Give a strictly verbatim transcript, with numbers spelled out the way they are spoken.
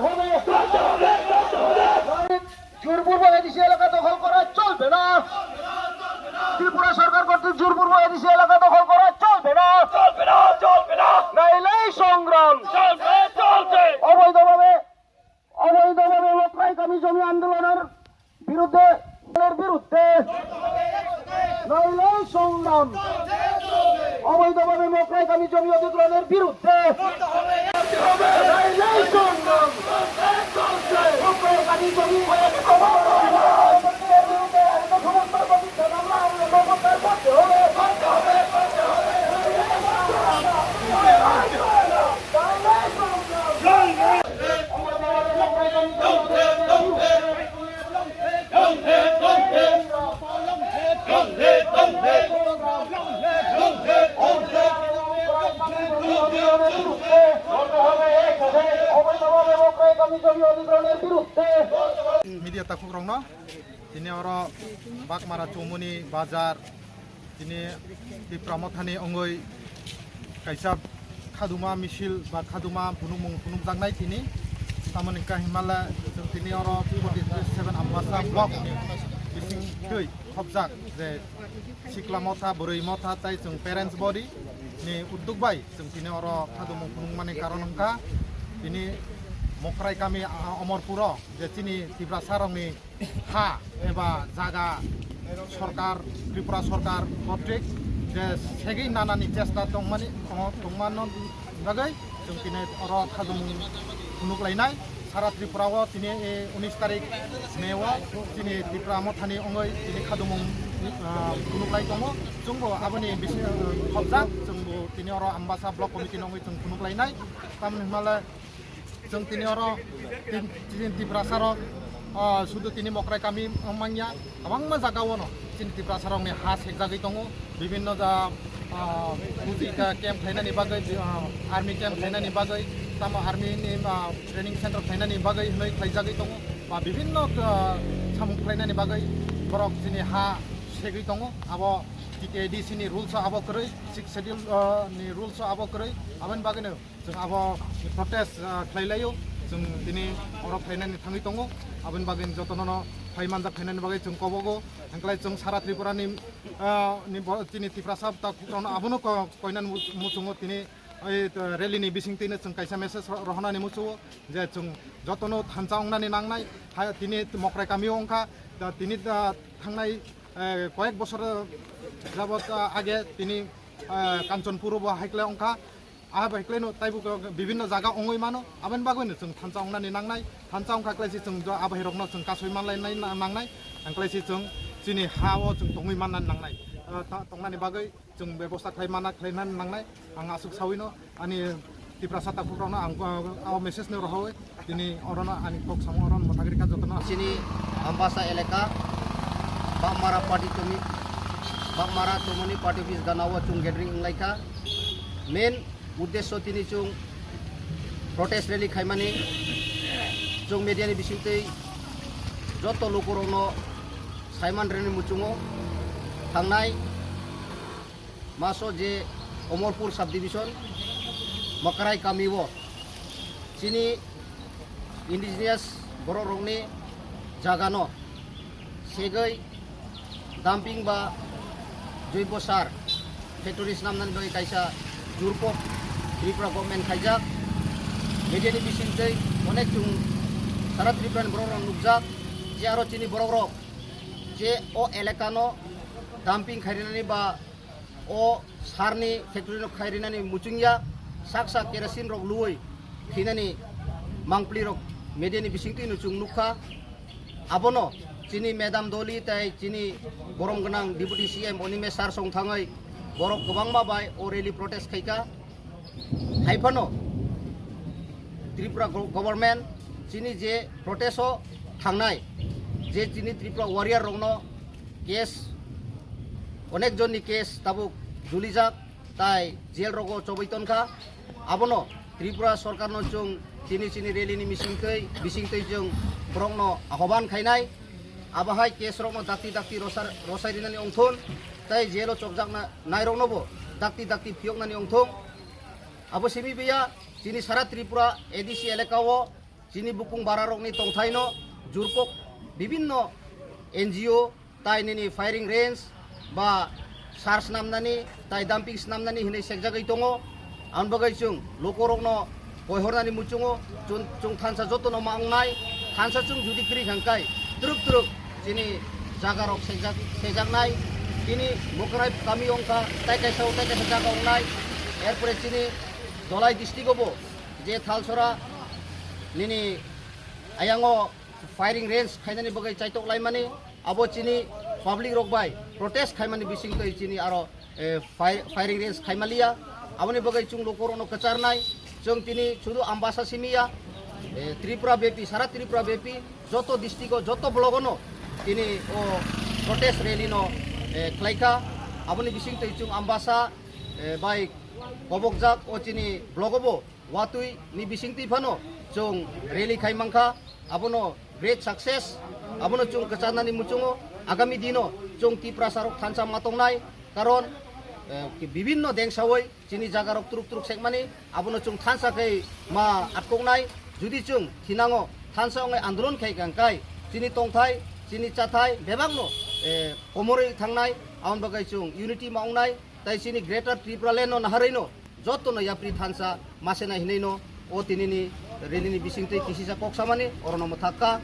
হবে। জোরপূর্বক এডিসি এলাকা দখল করা চলবে না। ত্রিপুরা সরকার কর্তৃক জোরপূর্বক এডিসি এলাকা দখল করা চলবে না। চলবে না, চলবে না। নাইলেই সংগ্রাম। চলবে, চলবে। অবৈধভাবে, অবৈধভাবে মকরাইকামী জমি আন্দোলনের বিরুদ্ধে, এর বিরুদ্ধে নাইলে সংগ্রাম। অবৈধভাবে মকরাইকামী জমি অধিগ্রহণের বিরুদ্ধে নাইলে সংগ্রাম। মকরাইকামী জমি অধিগ্রহণের বিরুদ্ধে সমস্ত প্রতিষ্ঠান আমরা আন্দোলন করতে হবে। Media takhuk rokno tini oro Bakmara Chomoni bazar tini Tipra Mothani wngwi kaisa khaduma misil ba khaduma phunukmung phunukjaknai tini. Tamoni hwnkha hinmale chwng tini oro forty seven Ambasa block ni bising twi khopjak je sikla motha, bwrwi motha tai chwng parents body ni udduk bai chwng tini oro khadumung phunukmani karon wngkha tini Mokrai kami, ah, Omorpuro je chini Tiprasa rokni ha eba jaga sorkar, Tripura sorkar kotrik je segwi nanani chesta tongmani, tongmano bagwi chwng tini oro khadumung phunuk lainai. Sara Tripura o tini, eh, unis tarik May o chini Tipra Mothani wngwi tini khadumung, ah, phunuk lai tongo. Chwngbo aboni bisi, ah, khopjak, chwngbo tini oro Ambasa Block Committee ni wngwi chwng phunuk lainai. Tamoni hwnmale chwng tini oro tin, tin Tiprasa rok, ah, sudu tini Mokrai kami wng manya, kwbangma jaga o no chini Tiprasa rokni ha sekjagwi tongo, bibinno ja, ah, buji ka camp khlainani bagwi, ah, army camp khlainani bagwi, tamo army ni, ah, training center khlainani bagwi hwnwi khlaijagwi tongo, ba bibinno, ah, samung khlainani bagwi borok chini ha segwi tongo. Abo T T A D C ni rules o abo kwrwi, sixth schedule, ah, ni rules o abo kwrwi, aboni bagwino chwng abo protest, ah, khlai laio. Chwng tini oro phainani thangwi tongo. Aboni bagwi jotono no phai manjak phainani bagwi chwng kobogo. Hwnklai chwng sara Tripura ni, ah, ni bo-, chini Tiprasa takhuk rokno abono ko-, koinani mu-, muchungo tini, oi, to, rally ni bising twi no chwng kaisa message ro-, rohornani muchungo je chwng jotono thansa wngnani nangnai. Ha, tini Mokrai kami o wngkha, da, tini, da, thangnai, eh, koyek bosor jabot, ah, age tini, eh, Kanchanpur o bo hai khlai wngkha. Ah, bai khlaino taibo bibinno jaga wngwi mano, aboni bagwino chwng thansa wngnani nangnai, thansa wngkha khlaisi chwng jo abairokno chwng kasui manlainai na-, nangnai, ang khlaisi chwng chini ha-o chwng tongwi mannani nangnai. Ah, ta-, tongnani bagwi chwng bebosta khlai manna khlainani nangnai, ang aswk sawino ani Tiprasa takhukrokno ang, ah, o message no rohoi. Tini orono ani kok samo orono mwthagri kha jotono. Chini Ambasa elaka, Bakmara party chumi, Bakmara chumuni party office gana o chwng gathering wnglaikha. Main uddesho tini chwng protest rally khaimani, chwng media ni bisingtwi joto lukurokno saiman rwni muchungo thangnai. Maso je Omorpur subdivision, Makarai kami o chini indigenous borok rokni jaga no segwi dumping ba joibo sar factory snamnani bagwi kaisa jurpok Tripura government khaijak. Media ni bisingtwi onek chwng sara Tripura ni borok rok nukjak je aro chini borok rok je o elaka no dumping khainani ba o sarni factory no khai rinani muchungya, sak sak kerosene rok luwi khinani mangpli rok media ni bisingtwi no chwng nukha. Abono chini Madam Doli tai chini borom gwnang Deputy C M Onime sir song thangwi borok kwbangma bai o rally protest khaikha. Haiphano Tripura go-, government chini je protest o thangnai, je chini Tripura warrior rokno case, onek jonni case tabuk julijak, tai jail rogo chobwi tonkha. Abono Tripura sorkarno chwng chini chini rally ni misingtwi, bisingtwi chwng borokno ahoban khainai. Abohai case rokno dakti dakti rosar-, rosai rinani ongthun, tai jail o chokjakna nairoknobo dakti dakti phiyoknani ongthung. Abo simi biya chini sara Tripura A D C elaka o Chini bukung bararokni tongthaino jurkok bibinno N G O tai nini firing range ba sar snamnani tai dumping snamnani hinwi sekjagwi tongo. Ang bagwi chwng lukurokno koihornani muchungo chwng, chwng thansa jotono ma wngnai, thansa chwng judi kwrwi kha hwnkhe twrwk twrwk chini jagarok sekjak-, sejaknai. Chini Mokrai kami wngkha tai kaisa o tai kaisa jaga wngnai. Erpore chini Dholai district-o bo je Thalsora nini ayango firing range khainani bagwi chaitok laimani, abo chini public rok bai protest khaimani bisingtwi chini aro, eh, fire, firing range khaimaliya. Aboni bagwi chwng lukurokno kwcharnai, chwng tini sudu Ambasa simiya, eh, Tripura bepi, sara Tripura bepi joto district-o, joto block-o no tini o protest rally no, eh, khlaikha. Aboni bisingtwi chwng Ambasa, eh, bai kobokjak o chini block-o bo watwi ni bisingtwi phano chwng rally khai mankha, abono great success, abono chwng kwcharnani muchungo agami dino chwng Tiprasarok thansa ma tongnai, karon, eh, bibinno dengsawi chini jagarok twrwk twrwk sekmani, abono chwng thansa khai ma atkoknai, judi chwng thinango thansa wngnai andolon khai kha hwnkhe chini tongthai, chini chathai bebakno, eh, komorwi thangnai, aboni bagwi chwng unity ma wngnai, tai chini Greater Tripura Land no naharwi no jotono yapri thansa masena hinwi no o tinini rally ni bisingtwi kisisa kok samani orono mwthakha.